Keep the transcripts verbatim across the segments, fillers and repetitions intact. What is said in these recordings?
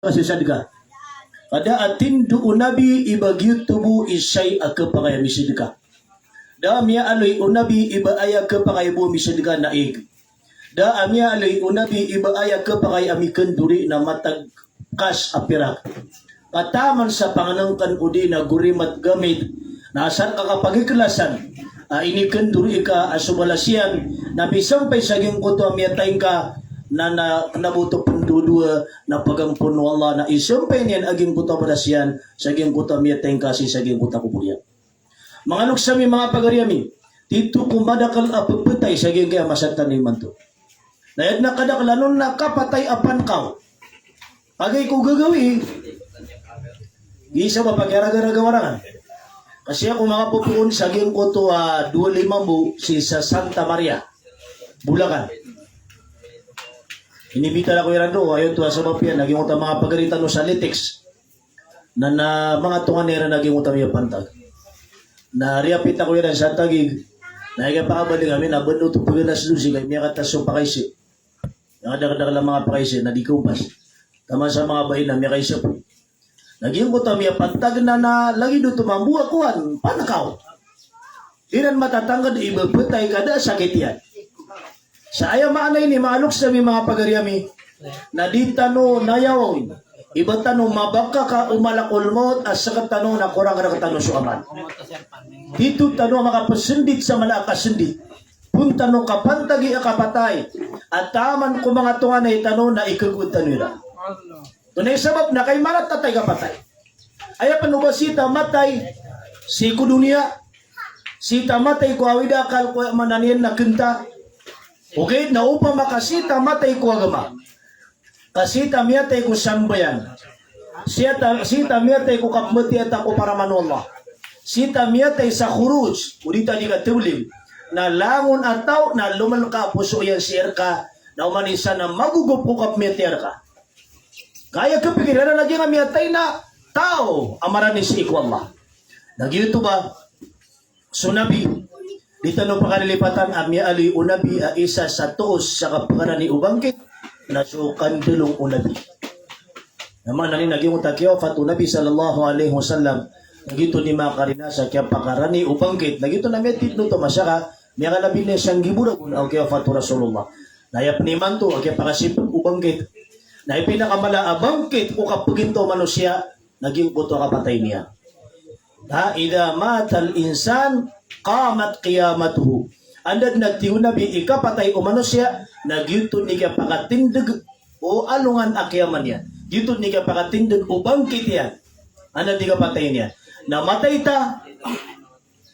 Kasi sadka. Ka da a tindo o Nabi i ba giyoto bo i saya a khapakay a misadka. Da a miyaaloy o Nabi i ba aya khapakay bo a misadka na ig. Da a miyaaloy o Nabi i ba aya khapakay a mikandori na matag kas a pirak. Ka taman sa pangnngkn odi na gorimat gamit na asar ka kapagikhlasan a inikandori ka a so balas iyan na misampay sa giyangkoto a miyatay ngka na, na kna bo oto pndodowa na pagampon o Allah na isampay niyan a giyangkoto a balas iyan sa giyangkoto a miyatay ngka sii sa giyangkoto a kobor iyan. Manga loks ami, manga pagari ami, tito ko madakl a pphatay sa giyangkaya masa tano imanto. Na aya dn a kadaklan on na kapatay a pankaw. Agay ko gagawii, giya isa ba pakiyaragaraga warangan. Kasi ako makapopoon sa giyangkoto a dowa limambo sii sa Santa Maria, Bulacan. Inimbitar ako iran dowa, aya oto a sabap iyan na giyangkoto a manga pagari tano sa Litex. Na, na manga tonganay iran a giyangkoto a miyapantag. Na riyapit ako iran sa Taguig. Na aya kiyapakabaling ami na bnar oto pgalas dosi ka miyakatas so pakaisi. Aya kadakdakl a manga pakaisi na di kaopas. Taman sa manga bai na miyakaisa pn. Na giyangkoto a miyapantag na, na lagid oto mambo a kowan, pankaw. Iran matatangkd i ba phatay ka da a sakit iyan. Sa aya maana ini, manga loks ami, manga pagari ami, na di tano nayawaw i ba tano mabakaka o malakol maut a sktano na korang rktano so amal. Tito tano a makapsndit sa mala a kasndit. Phoon tano kapantagi a kapatay a taman ko manga tonganay tano na ikagowad tano iran. Oto na i sabap na kay maratatay kapatay. Aya pn o ba sii ta matay sii ko doniya, sii ta matay ko awid a akal ko aya maana niyan na kanta. Ogaid na opama ka sii ta matay ko agama, ka sii ta miyatay ko sambayang, sii ta, sii ta miyatay ko kapmbatiya ta ko paraman o Allah, sii ta miyatay sa khuruj, odi ta di katablig, na langon a taw na lomlka a poso iyan sii rka, na oman i isa na magogop ko kapmiyatay rka. Ka aya kapikir iran na giyangkai a miyatay na taw a marani sii ko Allah. Na giyoto ba so Nabi, di tano pakalilipatan a miyaaloy o Nabi a isa sa toos sa kapakarani o bangkit na so kandalong o Nabi. Na maana niyan na giyoto a kiyawafat o Nabi sallallahu alaihi wasallam, na giyoto i makarina sa kiyapakarani o bangkit, na giyoto na miyatindg oto a masa ka miyakalabi na sanggibo ragon a kiyawafat o Rasulullah. Na aya pn imanto a kiyapakasipg o bangkit na ipinakamala a bangkit ko kapagintaw o manosiya na giyangkoto a kapatay niyan. Ha, "Idha matal insan, qamat qiyamatuhu." Anda dn a tig o Nabi i kapatay o manosiya, na giyoto i kiyapakatindg o alongan a kiyama niyan. Giyoto i kiyapakatindg o bangkit iyan. Anda dn i kapatay niyan. Na matay ta,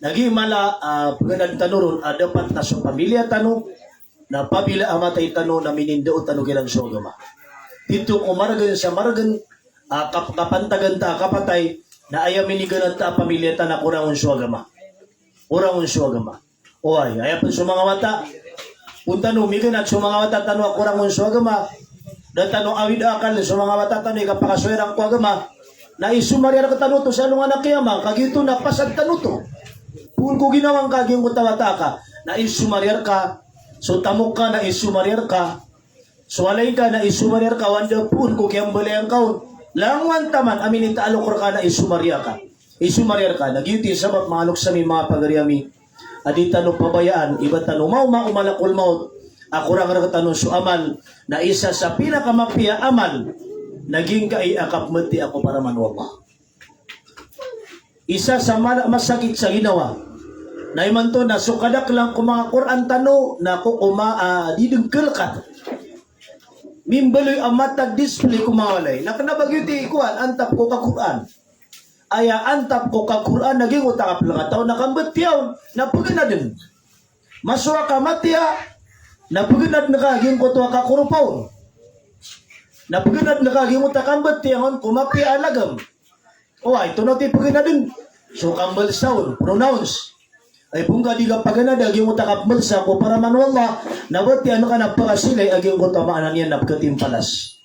na giya mala a pganadn tano ron a dapat na so pamilya tano na apabila a matay tano na minindao tano kiran so agama. Tito ko margn sa margn a kap-, kapantagan ta a kapatay na aya miniganad ta a pamilya ta na korang on so agama. Korang on so agama. Oway, aya pn so manga wata. Phoon tano miganad so manga wata tano a korang on so agama. Da tano awid a akal so manga wata tano i kapakasoy iran ko agama. Na isomariya rktano oto sa alongan a kiyama, ka giyoto na pasad tano oto. Phoon ko ginawa ngka giyangkoto a wata ka, na isomariya rka, so tamok ka na isomariya rka, so walay ka na isomariya rka, o anda phoon ko kiyambalayan ka on. Langowan taman a minitaalok rka na isomariya ka. Isomariya rka, na giyoto i sabap manga loks ami, manga pagari ami, a di tano pabayaan i ba tano maoma o malakol maut a korang rktano so amal, na isa sa pinakamapiya a amal na giyangkai a kapmbatiya ko paraman o Allah. Isa sa mala-, masakit sa ginawa na imanto na so kadaklan ko manga Qur'an tano na kokoma a di dn kalkat. Mimbaloy a matag display ko manga walay. Na kna ba giyoto i kowan, antap ko ka-Qur'an. Aya antap ko ka-Qur'an na giyangkoto a kaplngataw na kambatiya on na pganadn. Masowa ka matiya, na pganadn ka giyangkoto a kakoropa on. Na pganadn ka giyangkoto a kambatiya on ko mapiya a lagam. Oway, tonaa oto i pganadn? So kambalsa on, pronouns. Ay phoon ka di kapaganada giyangkoto a kambalsa ko paraman o Allah, na batiya ngka na pakasilay a giyangkoto a maana niyan na pkatimpalas.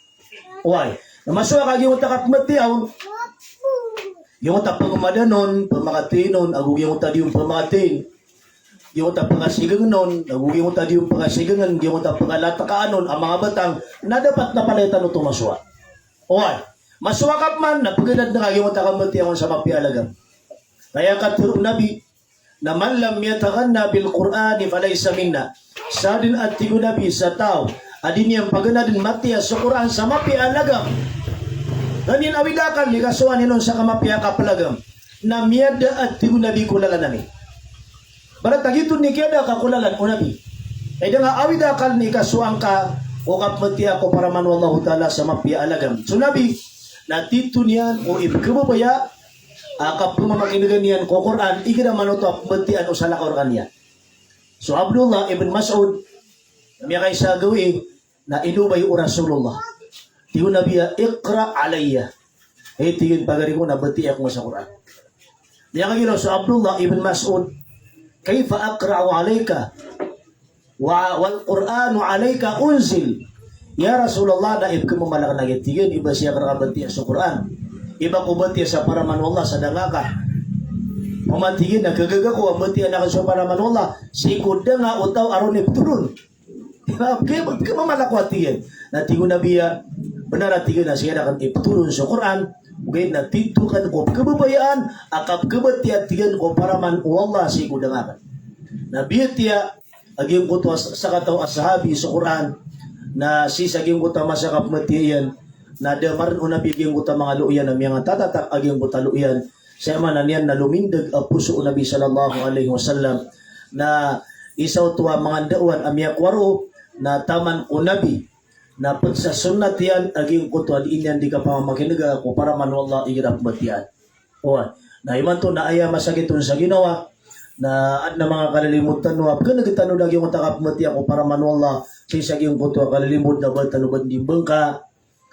Oway, na masowa ka giyangkoto a kapmbatiya on, giyangkoto a pagmadan on, pamakatiin on, ago giyangkoto a di on pamakatiin. Giyangkoto a pakasigngn on, ago giyangkoto a di on pakasigngn, giyangkoto a pakalatkaan on a manga batang, na dapat na palaya tano oto masowa. Oway, Masowakap man na peganad na kagiya wata ka matiya on sa mapiya a lagam. Kaya katharo o Nabi, na man lam yataghanna bil Qur'ani falaysa minna. Sadn a tig o Nabi sa taw a di niyan paganadn matiya so Qur'an sa mapiya a lagam, na di niyan awid akal i kasowa niyan on sa kamapiya a kapelagam, na miyada a tig o Nabi ko lalan ami. Barat a giyoto i kiyada ka ko lalan o Nabi. Ay da nga awid akal i kasowa ngka ko kapmatiya ko paraman o Allahu Ta'ala sa mapiya a lagam. So Nabi, na tito niyan ko ipkhababaya a kapmamakinega niyan ko Qur'an, igira man oto a pmbatiyaan o salakaw rkaniyan. So Abdullah ibn Mas'ud, miyakaisa a gawii, na inobay o Rasulullah. Tig o Nabi a, "Iqra alayya." Hay, tig iyan, pagari ko, na batiya ako ngka sa Qur'an. Miyakagiraw so Abdullah ibn Mas'ud, "Kayfa aqra'u alayka wa, wal Qur'anu alayka unzil?" Ya Rasulullah, na ipkhamamala akn, tig iyan, i ba sii akn rka batiya so Qur'an? I ba ko batiya sa paraman o Allah sa da nga ka? Pama, tig iyan, na khagaga ko a batiyaan akn so paraman o Allah sii ko da nga o taw a roo niyan pthoron. Khamamala ko, tig iyan. Na tig o Nabi a, bnar a, tig iyan, a sii akn ipthoron so Qur'an, ogaid na tito akn ko pkhababayaan a kapkhabatiya, tig iyan, ko paraman o Allah sii ko da nga akn. Na biyatiya a giyangkoto a s-, sakataw a sahabi so Qur'an, na sii sa giyangkoto a masa a kapmatiya iyan, na da marn o Nabi a giyangkoto a manga loo iyan a miyangatatatak a giyangkoto a loo iyan. Sa aya maana niyan na lomindg a poso o Nabi sallallahu alaihi wasallam, na isa oto a manga ndaowan a miyakowa roo, na taman o Nabi na pd sa sunnat iyan a giyangkoto a dii niyan di kapamamakinega ko paraman o Allah igira pmbatiyaan. Oway. Na imanto na aya masakit on sa ginawa, na adn a manga kalilimod tano a pkhaneg tano a giyangkoto a kapmatiya ko paraman o Allah, sii sa giyangkoto a kalilimod na ba tano ba di mbangka,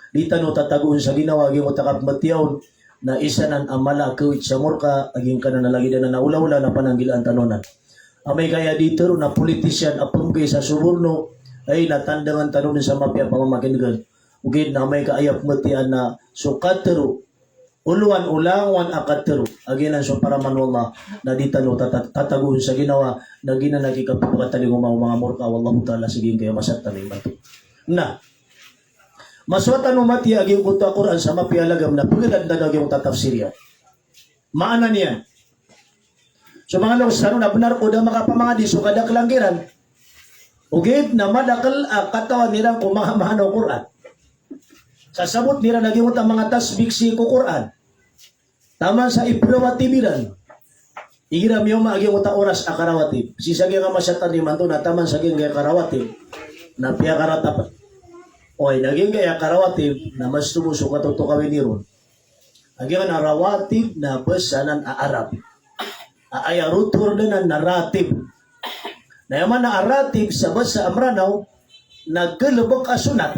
di tano tatagoon sa ginawa a giyangkoto a kapmatiya on, na isa nan a mala a kawit sa morka a giyangkanan a lagid anan a olaola na pananggilaan tano anan. Amay ka aya di tero na politician a pmbgay sa soborno, ay na tandangan tano dn sa mapiya a pamamakinegan. Ogaid na amay ka aya pmatiya na so katero, olowan o langowan a katero a giyanan so paraman o Allah, na di tano tata-, tatagoon sa ginawa, na giyanan a kikapakatalingoma o manga morka o Allahu Ta'ala sa giyangkaya masa tano imanto. Na masowa tano matiya a giyangkoto a Qur'an sa mapiya a lagam na pgdadn tano a giyangkoto a tafsir iyan. Maana niyan, so manga loks tano na bnar ko da makapamangadi so kadaklan kiran. Ogaid na madakl a katawan iran ko manga maana o Qur'an. Sasabotn iran a giyangkoto a manga tasbih sii ko Qur'an. Taman sa iprawatib iran. Igira miyaoma a giyangkoto a oras a karawatib. Sii sa giyangkaya masa tano imanto na taman sa giyangkaya karawatib na piyakaratapn. Oway, na giyangkaya karawatib na mas tomo so katotokawi niron. A giyangkanan a rawatib na basa anan a Arab. A aya rotol anan na ratib. Na aya maana a ratib sa basa a Mranaw na galbk a sonat.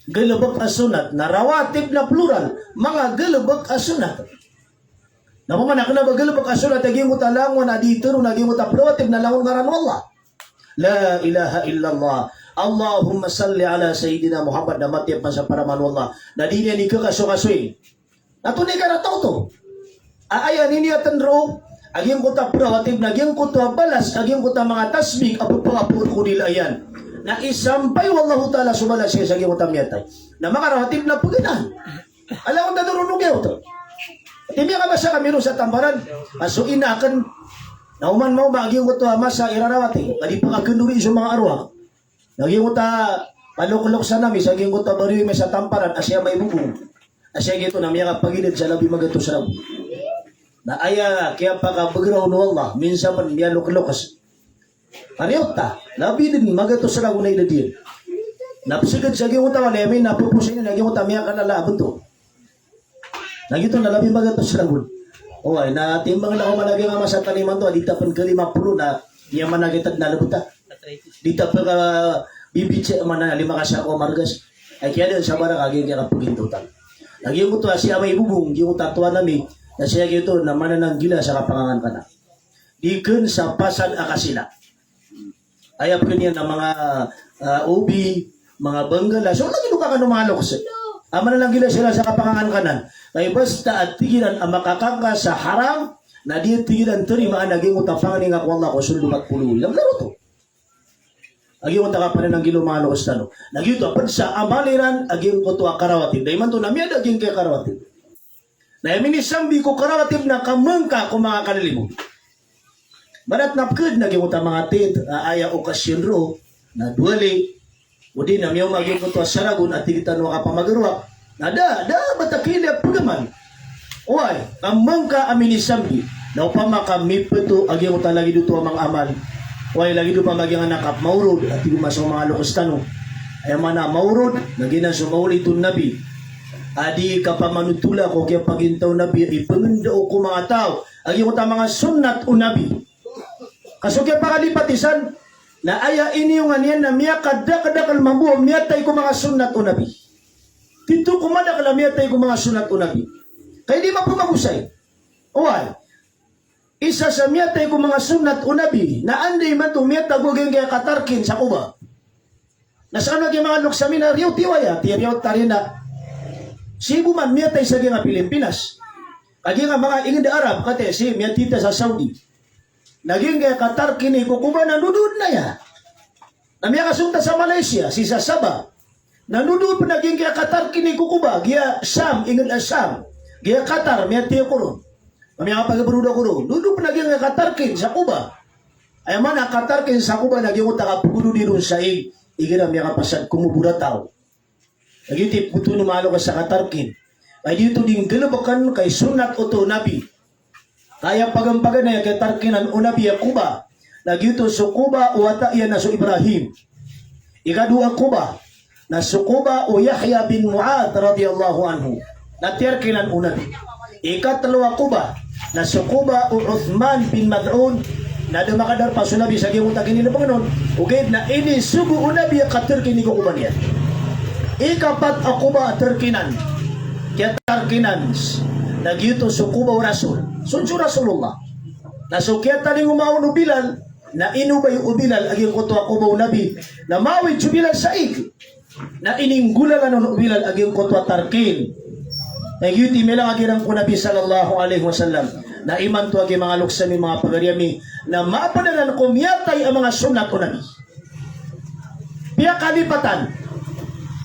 Galbk a sonat. Na rawatib na plural, manga galbk a sonat. Na pman a kna ba galbk a sonat a giyangkoto a langon a di tero na giyangkoto a prawatib na langon ngaran o Allah. La ilaha illallah. Allahumma salli ala Sayyidina Muhammad, na matiya pman sa paraman o Allah. Na di niyan di kakasokasoy. Na tonaa i karata oto? A aya niniyatn roo a giyangkoto a prawatib na giyangkoto a balas a giyangkoto a manga tasbih a pphangaporo ko dila iyan, na isampay o Allahu Ta'ala so balas iyan sa giyangkoto a miyatay. Na makarawatib na pganaan. Ala ko tadoro no giyoto. Di miyakabasa kami ron sa Tamparan. A so ina akn na oman maoma a giyangkoto a masa i rarawatib, ka di pakakndori so manga arwah. Na giyangkoto a palokloks ami sa giyangkoto a bariyo ami sa Tamparan a si Ama Ibobong. A sii giyoto na miyakapagilid sa labi magatos ragon. Na aya kiyapakabgr on o Allah, minsan pn miyalokloks. Pariyo ta, labi dn magatos ragon a idad iyan. Na psgd sa giyangkoto a walay ami na pphosay niyan a giyangkoto a miyakalala a bnto. Na giyoto na labi magatos ragon. Oway, na timbang na oman a giyangkaya masa tano imanto a di ta pn kalima polo na, aya maana giyoto na lbt a di ta pn kabibitsa a maana lima ka sako a margas. Ay kiyadaan sa barak a giyangkaya kapgintotan. Na giyangkoto a si Ama Ibobong, giyangkoto a tohan ami, na sii giyoto na manananggila sa kapangangan ka na. Di kn sa pasad a kasila. Aya pkn iyan a manga, ah, ubi, manga banggala. So lagid o kakan o manga loks. A manananggila siran sa kapangangan ka nan. Kay basta a tig iran a makakan ka sa haram, na di tig iran tarimaan a giyangkoto a pangni ngka ko Allah ko sold o pat polo. Ilang laro oto. a giyangkoto a kapanananggila o manga loks tano. Na giyoto a pd sa amal iran a giyangkoto a karawatib. Da imanto na miyada a giyangkai a karawatib. Na aya minisambi ko karawatib na kamangka ko manga kalilimo. Madat na pkd na giyangkoto a manga tent a aya okasyon roo na dowali, odi na miyaoma giyangkoto a saragon a tig tano a kapamagarowak. Na da, da ba ta kili a pagamal. Oway, kamangka a minisambi. Na opama ka mipto a giyangkoto a lagid oto a manga amal. Oway, lagid opama giyangkanan a kapmaorod a tig o masa o manga loks tano. Aya maana a maorod na giyanan so Mawlidun Nabi. A di kapamanotola ko kiyapagintaw o Nabi a ipngndao ko manga taw a giyangkoto a manga sunnat o Nabi. Ka so kiyapakalipati san na aya iniyongan iyan na miyakadakdakl mambo a miyatay ko manga sunnat o Nabi. Tito ko madakl a miyatay ko manga sunnat o Nabi. Ka di mapmagosay. Oway. Isa sa miyatay ko manga sunnat o Nabi na anda imanto miyatago a giyangkaya katarkin sa Quba. Na skano a giya manga loks ami na riyaw tiwaya, ti riyaw tarina. Sii bo man miyatay sa giyangkai a Pilimpinas. Ka giyangkai a manga ingd a Arab, kataya sii miyatita sa Saudi. Na giyangkaya katarkin i ko Quba na dodoon aya. Na miyakasong ta sa Malaysia, sii sa Sabah. Na dodoon pn a giyangkaya katarkin i ko Quba, giya Sham, ingd a Sham. Giya Qatar, miyatay ko ron. Na miyakapagabroda ko ron. Dodoon pn a giyangkaya katarkin sa Quba. Aya maana a katarkin sa Quba na giyangkoto a kapgododi ron sa ig, igira miyakapasad ko mobor a taw. Na giyoto i ptoon o manga loks a katarkin. Ka giyoto di nggalbkn ka i sunnat oto o Nabi. Ka aya pagampaganay a kiyatarkinan o Nabi a Quba. Na giyoto so Quba o wata iyan a so Ibrahim. Ikadowa a Quba na so Quba o Yahya bin Mu'adh radiyallahu anhu. Na tiyarkinan o Nabi. Ikatlo a Quba na so Quba o Uthman bin Mad'un. Na da makadarpa so Nabi sa giyangkoto a kinilbngn on. Ogaid na inisogo o Nabi a katarkin i ko Quba niyan. Ikapat a Quba a tarkinan, kiyatarkinan, na giyoto so Quba o Rasul. So, so Rasulullah. Na so kiyatalingoma on o Bilal, na inobay o Bilal a giyangkoto a Quba o Nabi. Na mawid so Bilal sa ig. Na ininggolalan on o Bilal a giyangkoto a tarkin. Na giyoto i miyalang a giyanan ko Nabi sallallahu alaihi wasallam. Na imanto a giya manga loks ami, manga pagari ami, na mapd anan ko miyatay a manga sunnat o Nabi. Piyakalipatan.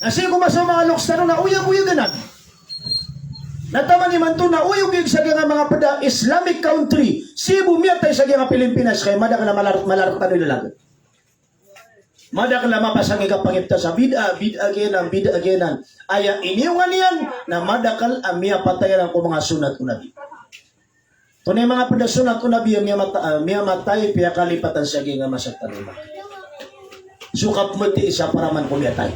Na sii ko masa o manga loks tano na oyagoyag anan. Na taman imanto na oyagoyag sa giyangkai a manga pd a Islamic country. Sii bo miyatay sa giyangkai a Pilimpinas, ka aya madakl a malar-, malartano i lalagad. Madakl a mapasang i kapangipta sa bid'ah, bid'ah giyanan, bid'ah giyanan. Aya iniyongan iyan na madakl a miyapatay anan ko manga sunnat o Nabi. Tonaa i manga pd a sunnat o Nabi a miyamata-, ah, miyamatay, piyakalipatan sa giyangkai a masa tano. So kapmatii sa paraman ko miyatay.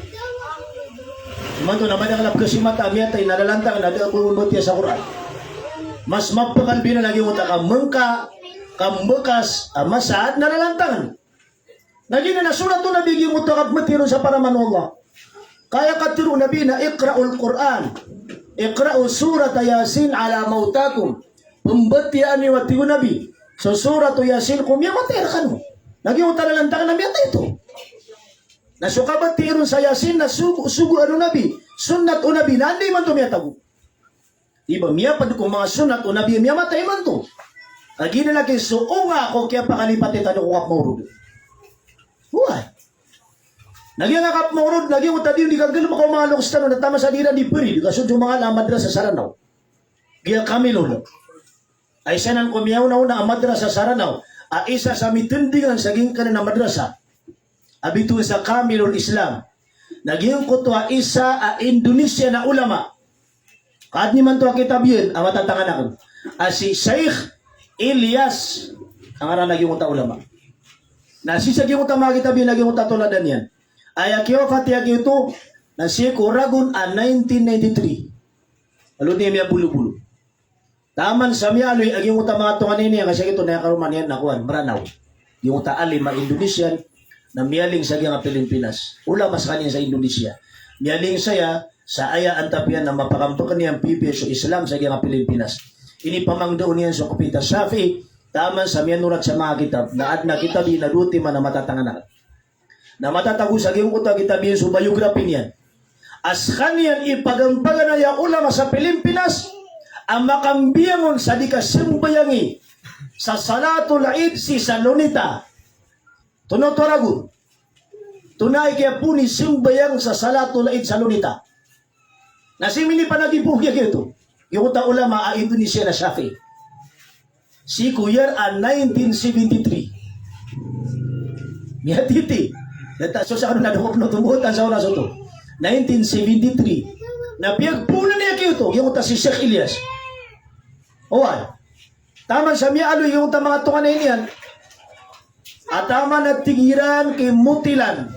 Imanto na madakl a pkasimata a miyatay na lalantang na da a bo matiya sa Qur'an. Mas mapakal binan a giyangkoto a kamangka, kambakas a masa na lalantangan. Na giyanan na sunnat o Nabi giyangkoto a kapmatii ron sa paraman o Allah. Ka aya katharo o Nabi na, "Iqra'ul Qur'an, iqra'u surata Yasin ala mawtakum." Pmbatiyaan iyo, a tig o Nabi, so surat o Yasin ko miyamatay rkano. Na giyangkoto a lalantangan na miyatay oto. Na so kabatii ron sa Yasin na sug-, sugoan o Nabi, sunnat o Nabi, na anda imanto miyatago. Di ba miyapd ko manga sunnat o Nabi a miyamatay imanto. Ka giyanan lagid so onga ko kiyapakalipati tano ko kapmaorod. Oway. Na giyangkai a kapmaorod, na giyangkoto a di on di kanggalbka o manga loks tano na taman sa di iran di piri, di ka so dn manga ala a madrasa sa Ranaw. Giya Kamilul. A isa nan ko miyaonaona a madrasa sa Ranaw. A isa sa mitndingan sa giyangkanan a madrasa a bitowan sa Kamilul Islam. Na giyangkoto a isa a Indonesian a ulama. Ka adn imanto a kitab iyan a matatangan akn. A si Sheikh Ilyas a ngaran a giyangkoto a ulama. Na sii sa giyangkoto a manga kitab iyan a giyangkoto a toladan iyan. Aya kiyawafat iyan giyoto na sii ko Ragon a nineteen ninety-three. Aloy niyan miyabolobolo. Taman sa miyaaloy a giyangkoto a manga tonganay niyan, ka sii giyoto na aya karoma niyan na kowan, Mranaw. Giyangkoto a alim a Indonesian na miyaling sa giyangkai a Pilimpinas. Ulama skaniyan sa Indonesia. Miyaling saya sa aya antap iyan na mapakambkn iyan pipiya so Islam sa giyangkai a Pilimpinas. Inipamangndao niyan so kapita Shafi'i, taman sa miyanorat sa manga kitab. Na adn a kitab iyan a dowa timan a matatangan akn. Na matatago sa giyangkoto a kitab iyan so biography niyan. A skaniyan i pagampaganay a ulama sa Pilimpinas a makambiyang on sa di kasambayangi sa Salatul Eid sii sa Luneta. Tonaa oto a ragon? Tonaa i kiyapoon i sambayang sa Salatul Eid sa Luneta? Na sii minipanagipoon iyan giyoto. Giyoto a ulama a Indonesia na Shafi'i. Sii ko year a nineteen seventy-three. Miyatiti. Data so sa kano na doko pno tumbotan sa oras oto. Nineteen seventy-three. Na piyagpoonan iyan giyoto. Giyoto a si Sheikh Ilyas. Oway. Taman sa miyaaloy giyoto a manga tonganay niyan. A taman a tig iran ki Motilan.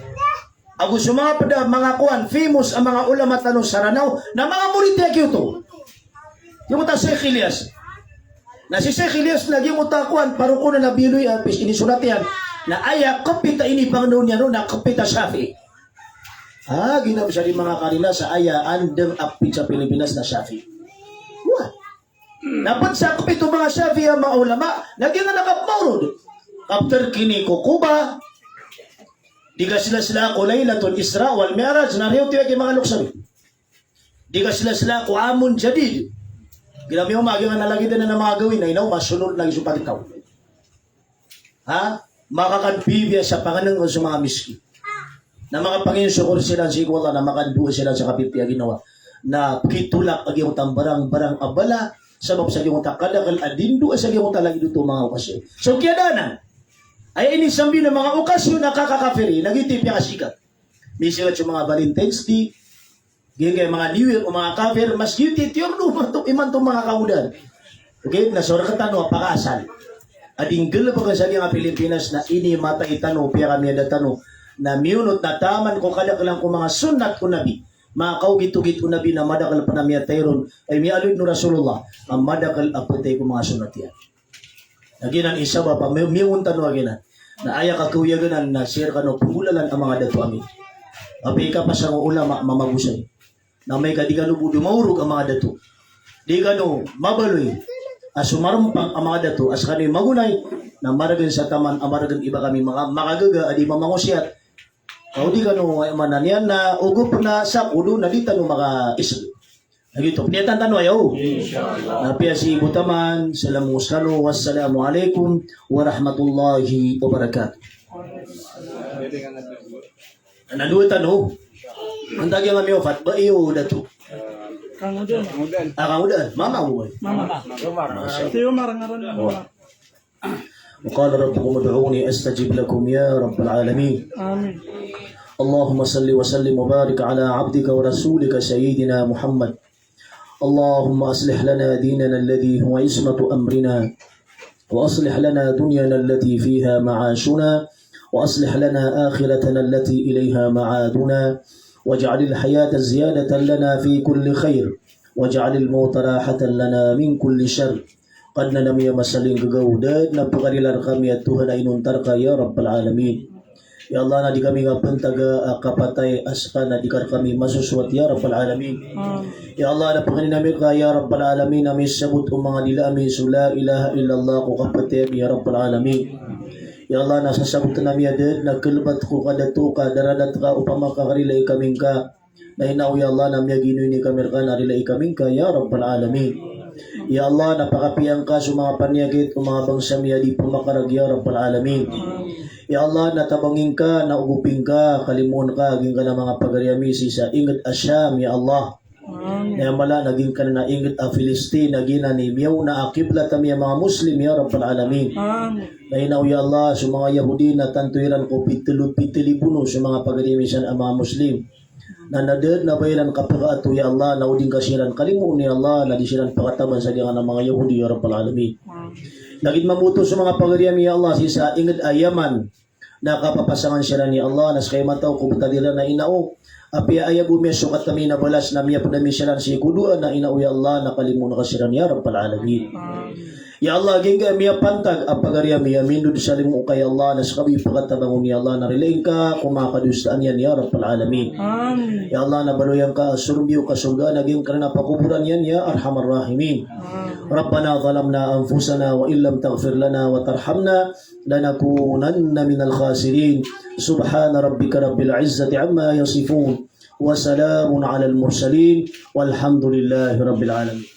Ago so manga pd a manga kowan, famous a manga ulama tano sa Ranao, na manga morit iyan giyoto. Giyoto a Sheikh Ilyas. Na si Sheikh Ilyas na giyoto a kowan, parokon a nabiloy a pis inisorat iyan. Na aya kapit a inipangndao niyan ron na kapit a Shafi'i. Ah, ginam sa di manga karina sa aya andang a pit sa Pilipinas na Shafi'i. Wah. Na pd sa kapit o manga Shafi'i a manga ulama, na giyanan a kapmaorod. Kaptr kini ko Quba, di kaslasla ko Laylatul Isra wal Mi'raj, na riyo tiyo ki manga loksan. Di kaslasla ko Amun Jadid. Gira miyaoma giyanan a lagid anan a manga gawii na inaw masolor na giso pagtaw. Ha? Makakadbibiya sa pangnngkn so manga miskin. Na makapanginsokor siran sii ko Allah, na makadoa siran sa kapipiya ginawa. Na pkitolak a giyoto a mbarang-mbarang a bala, sabap sa giyoto a kadakl a dindoa sa giyoto a lagid oto a manga okasyon. So kiyadaanan. Aya inisambi na manga okasyon a kakakafiri, na giyoto i piyakasikat. Misikat so manga Valentine's Day, giyangkai manga New Year o manga kafir, mas giyoto i tiyordo imanto, imanto manga kangodaan. Okay, na so rktano a pakaasal a di nggalbkn sa giyangkai a Pilipinas na inimatay tano, piyakamiyada tano, na miyonot na taman ko kadaklan ko manga sunnat o Nabi, manga kaogit-ogit o Nabi na madakl pn a miyatay ron, ay miyaaloy o Rasulullah a madakl a ptay ko manga sunnat iyan. Na giyanan i sabap a mi-, miyangon tano a giyanan. Na aya kakawiyag anan na sii rkano pnggolalan a manga dato ami. Apiya i kapasang o ulama mamagosay. Na amay ka di kano bo domaorog a manga dato. Di kano mabaloy a so marmpang a manga dato a skano i magonay, na margn sa taman a margn i ba kami maka-, makagaga a di mamangosiyat. Ka o di kano, aya maana niyan na ogop na sako dn na di tano makaisg. Na giyoto, piyatan tano aya o. Insha Allah. Na apiya sii bo taman, salam ko skano, wassalamu alaikum warahmatullahi wabarakatuh. Na dowa tano. Antaa giyangkai a miyaofat, ba iyo dato. Kangodaan. Ah, kangodaan. Mama ko ba? Mama. Masha Allah. Tiyo marangaran. وقال ربكم ادعوني أستجب لكم يا رب العالمين. آمين. اللهم صل وسلم وبارك على عبدك ورسولك سيدنا محمد. اللهم أصلح لنا ديننا الذي هو عصمة أمرنا، وأصلح لنا دنيانا التي فيها معاشنا، وأصلح لنا آخرتنا التي إليها معادنا، واجعل الحياة زيادة لنا في كل خير، واجعل الموت راحة لنا من كل شر. Kadnan ami a masaling gagaw, da dn a pkarila rkami a Tuhan a inonta rka ya Rabbal Alamin. Ya Allah, na di kami nga pntaga a kapatay a ska na di ka rkami masosowat ya Rabbal Alamin. Amin. Ya Allah, na pkhanin ami rka ya Rabbal Alamin a misabot o manga dila ami so la ilaha illallah ko kapatay ami ya Rabbal Alamin. Ya Allah, na sasabotn ami a da dn a kalbat ko kadato ka, daradat ka opama ka karilai kami ngka. Na ina o ya Allah, na miyaginoy ni kami rka na rilai kami ngka ya Rabbal Alamin. Ya Allah, na pakapiya ngka so manga paniyakit o manga bangsa mi a di pmakarag ya Rabbal Alamin. Ya Allah, na tabangi ngka, na ogopi ngka, kalimoon ka giyangkanan a manga pagari ami sii sa ingd a Sham ya Allah. Amin. Na aya mala na giyangkanan a ingd a Filistin, na giyanan i miyaona a kiblat ami a manga Muslim ya Rabbal Alamin. Amin. Na ina o ya Allah, so manga Yahudi na tanto iran ko pitlo, pitlo bono so manga pagari ami san a manga Muslim. Na da dn a ba iran kapakaato ya Allah, na o di ngka siran kalimoon ya Allah, na di siran pakataban sa giyangkanan a manga Yahudi ya Rabbal Alamin. Amin. Lagid mambo oto so manga pagari ami ya Allah sii sa ingd a Yaman. Na kapapasangan siran ya Allah, na ska i matao ko btad iran na ina o. Apiya aya bo miyasokat ami na balas na miyapd ami siran sii ko doa na ina o ya Allah, na kalimoon ka siran ya Rabbal Alamin. Amin. Ya Allah, giyangkai a miyapantag a pagari ami a mindod sa limo ka ya Allah, na ska bo i pakatabangon ya Allah, na rilai ngka ko manga kadosaan iyan ya Rabbal Alamin. Amin. Ya Allah, na baloy angka a sorombi o kasorgaan a giyangkanan a pakoboran iyan ya Arhamar Rahimin. Amin. ربنا ظلمنا أنفسنا وإن لم تغفر لنا وترحمنا لنكونن من الخاسرين. سبحان ربك رب العزة عما يصفون. وسلام على المرسلين. والحمد لله رب العالمين.